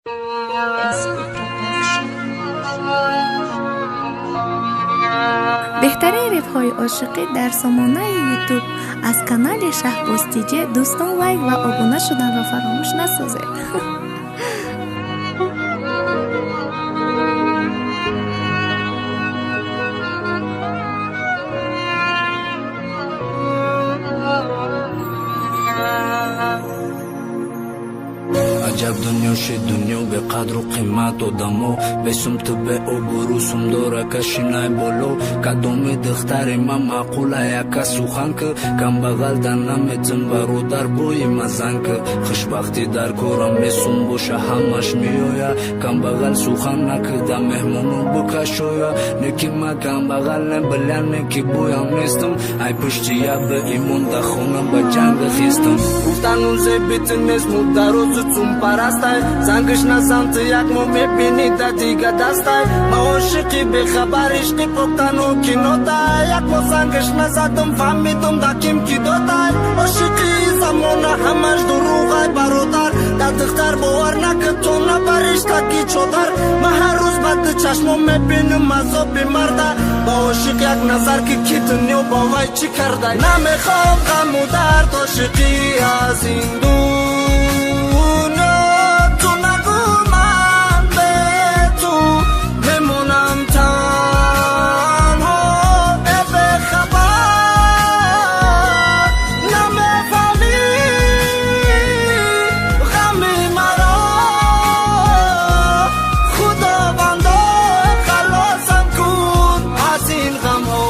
SB Production. Беҳтарин репҳои ошиқӣ дар сомонаи Ютуб аз канали Шаҳбоз Тиҷе. Дӯстон, лайк ва обуна шуданро фаромӯш насозед. Аҷаб дунё шид, дунё беқадру қимат, одамо бесум, ту беобурӯ, сум дора кашинай боло. Кадоми духтари ман маъқула, яка сухан ки камбағал дар наметим, бародар бои мазан ки хушбахтӣ дар корам бесум боша, ҳамаш меоя. Камбағал сухан накида, меҳмону букашоя. Неки ма камбағал не, биля, неки боям нестам. Ай пушти як ба имон да хона ба ҷанг хистам. Гуфтану зебити нест, мударозу цумпарастай, зангиш назан, ту як мо мебинӣ да дига дастай. Ма ошиқи бехабар, ишқи поктану кинотай. Як мо зангиш назадам, фаҳмидум да ким ки додай. Ошиқи замона ҳамаш дурӯғай, бародар, дар духтар бовар накӣ, то набариш таки чодар. Ма ҳар рӯз ба ду чашмон мебинам азоби марда. Ба ошиқ як назар ки ки дунё бо вай чӣ кардай. Намехоҳам ғаму дард, ошиқӣ аз ин дунё. Ту нагӯ, ман бе ту мемонам танҳо. Э бехабар, намефаҳмӣ ғами маро. Худовандо, халосам кун аз ин ғамҳо.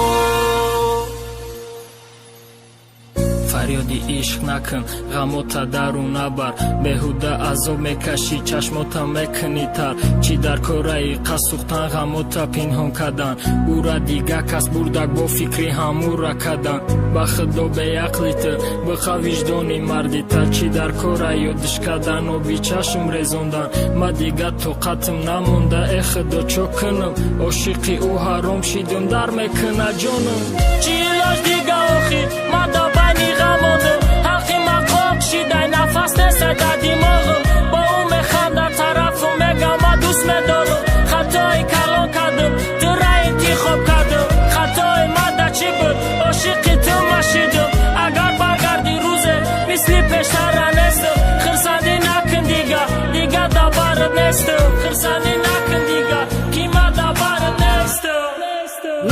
Фарёди ишқ накун, ғамота дару набар, беҳуда азоб мекашӣ, чашмота мекунӣ тар. Чӣ дар кораи қасухтан, ғамота пинҳон кардан, ура дига кас бурдак, бо фикри ҳамура кардан. Ба худо, беақли ту биха, виҷдони мардита. Чӣ дар кора ёдиш кардан, оби чашм резондан? Ма дига тоқатм намонда, э худо, чо кунам? Ошиқи ӯ ҳаром шидум, дар мекуна ҷонам. Чӣ илоҷ дига охир? Ма да байни ғамонам, ҳаққи мақом шидай, нафас несай дар димоғам. Бо ӯ механда, тарафу мегам, ма дӯст медорам. Хатои калон кардам, тура интихоб кардам. Хатои ма да чӣ буд? Ошиқи ту машидам. Агар баргарди рӯзе, мисли пештара нестам. Хирсандӣ накун дига, дига да барат нестам. Хирсандӣ накун дига, ки ма да барат нестам.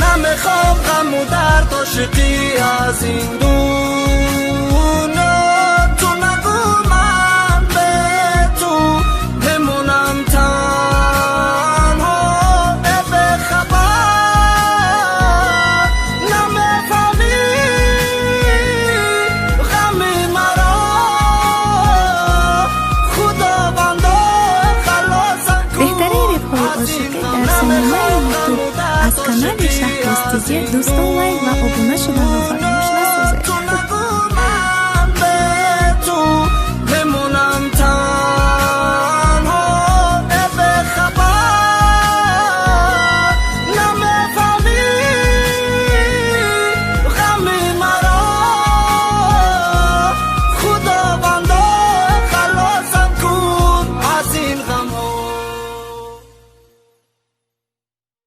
Намехоҳам ғаму дард, ошиқӣ аз ин дунё. Ту нагӯ, ман бе ту мемонам танҳо. Э бехабар, намефаҳмӣ ғами маро. Худовандо, халосам кун Беҳтарин репҳои аз ин ошиқӣ ғам. Дар сомонаи Намехоҳам Ютуб ғаму дард, аз канали ошиқӣ Шаҳбоз аз Тиҷе. ин Дӯстон, лайк ва обуна шудан.